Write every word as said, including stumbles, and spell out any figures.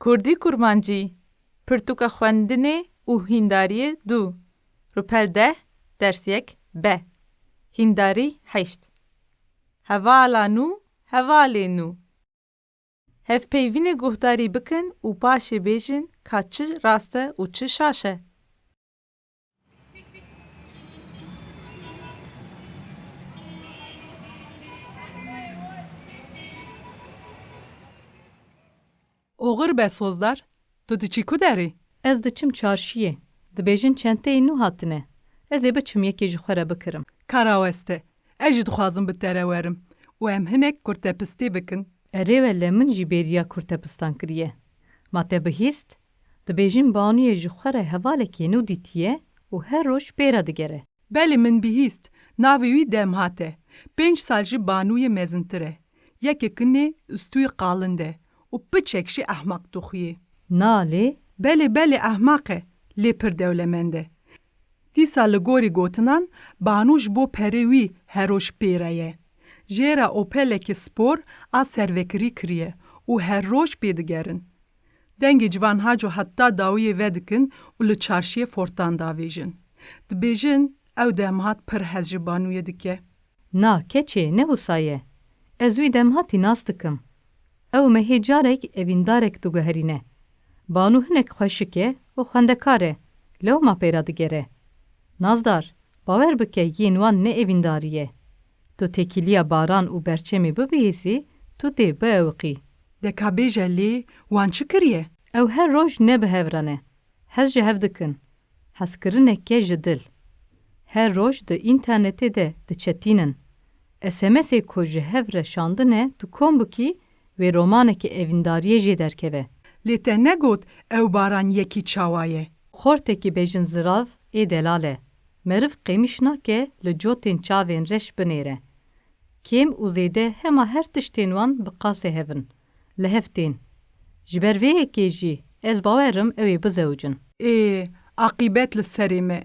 Kurdî Kurmancî, pirtûka xwendinê û hîndariyê du, rûpel deh, ders yek B. Hîndarî heşt. Hevala nû, hevalê nû. Hevpeyvînê guhdarî bikin û paşê bêjin ka çi rast e û çi şaş e. Oxir be Sozdar, tu diçî ku derê? Ez diçim çarşiyê. Dibêjin çenteyê nû hatine. Ez ê biçim yekê ji xwe re bikirim. Ka raweste. Ez jî dixwazim bi te re werim û em hinek kurtepistê bikin. Erê wele min jî bêriya kurtepistan kiriye. Ma te bihîst? Dibêjin Banûyê ji xwe re hevalekê nû dîtiye û her roj pê re digere. Belê min bihîst, navê wî Demhat e. Pênc sal ji Banûyê mezintir e. Yekê kinê û stûyê qalin de û piçek jî ehmaq dixuyê. Na lê? Belê, belê ehmaq e, lê pir dewlemend e. Dîsa li gorî gotinan, Banû ji bo perê wî her roj pê re ye. Jê re Opelekê spor a servekirî kiriye û her roj pê digerin. Dengê ciwan haco heta dawiyê vedikin û li çarşiyê fortan davêjin. Dibêjin, ew Demhat pir hez ji Banûyê dike. Na, keçê, ne wisa ye. Ez wî Demhatî nas dikim. Ew mehê carek evîndarek diguherîne. Banû hinek xweşik e û xwendekar e. Lewma pê re digere. Nazdar, bawer bike yên wan ne evîndarî ye. Tu têkiliya Baran û Berçemê bibihîsî, tu dê biewiqî. De ka bêje lê wan çi kiriye? Ew her roj ne bi hev re ne. Hez ji hev dikin. Hezkirineke ji dil. Her roj di înternetê de diçetînin. S M S'ê ku ji hev re şandine tu kom bikî, wê romaneke evîndariyê jê derkeve. Lê te negot ew Baran yekî çawa ye? Xortekî bêjin zirav ê delal e. Meriv qêmîş nake li cotên çavên reş binêre. Kêm û zêde hema her tiştên wan bi qasê hev in. Li hev tên. Ji ber vê yekê jî ez bawer im ew ê bizewicin. Ê, aqîbet li serê me.